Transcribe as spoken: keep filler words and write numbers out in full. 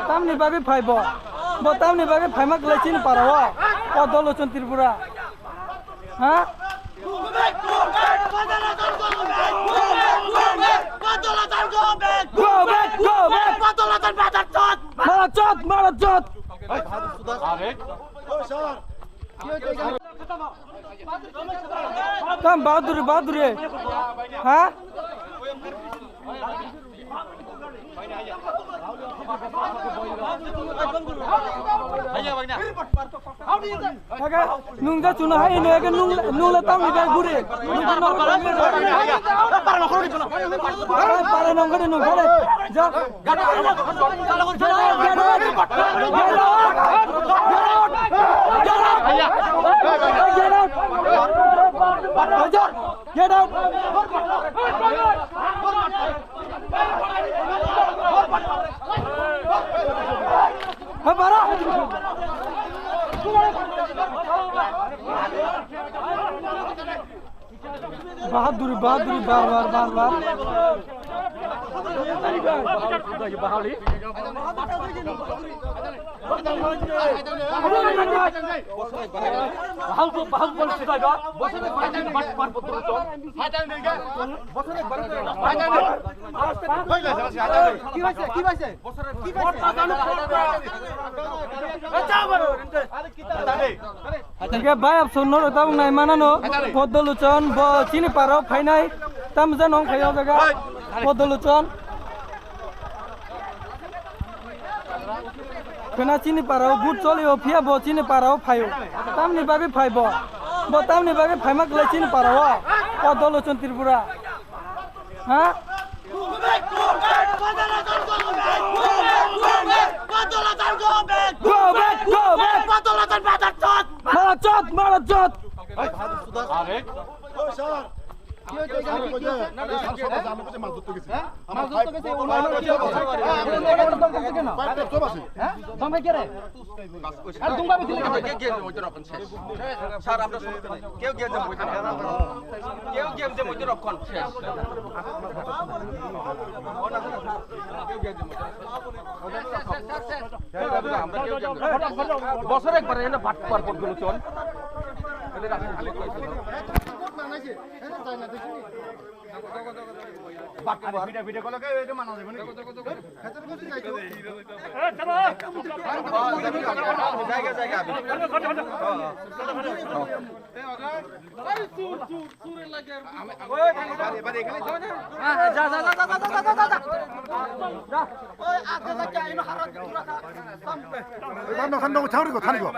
Tamni bagwi phai bo? Bo tamni bagwi phaima kwlai chini para o? O Dolochon Tripura. Ha? Go back, go back! Mara chot, mara chot! Tam bahadur, bahadur. Ha? Eke nung ja chuna hai no, eke nung, nung le tang ni bai guri. Nung le tang ni bai guri. Para nung guri nung guri. Ja. Get out! Get out! Get out! Get out! Get out! Get out! Get out! Hey, para! Bahaduri, bahaduri, bar, bar, bar, bar. Bahal, bahal, bahal, sudah ya. Bosor, bosor, bosor, bosor. কি হৈছে? কি হৈছে? কি হৈছে? Hingke bai absong no rok tabuk nai manano, Podoluchon bo chini parao phainai, tamja nong khayo jaga, Podoluchon. Khena chini parao but cholio, phiya bo chini parao phaio. Tamni bagwi phai bo? Bo tamni bagwi phaima kwlai chini parao? O Dolochon Tripura. Ha? Go back, go back! Mara chot, mara chot! মাছ ধরতে গেছে, ওনার কি অবস্থা? হ্যাঁ? দম খাই কে রে? আর দুমবা বিথিলে কে কে কে মইতে রকম শেষ। স্যার, আমরা সমস্যা নাই। কেউ গিয়ে যে মইতে রকম। কেউ গিয়ে যে মইতে রকম শেষ। কেউ গিয়ে যে মইতে রকম। আমরা কেউ গিয়ে যে মইতে রকম। বছরে একবার এনে বাট পার পর গুলো চল। এদের আসলে জায়গা, জায়গা। জায়গা। Thanok, thanok, thanok, thanok.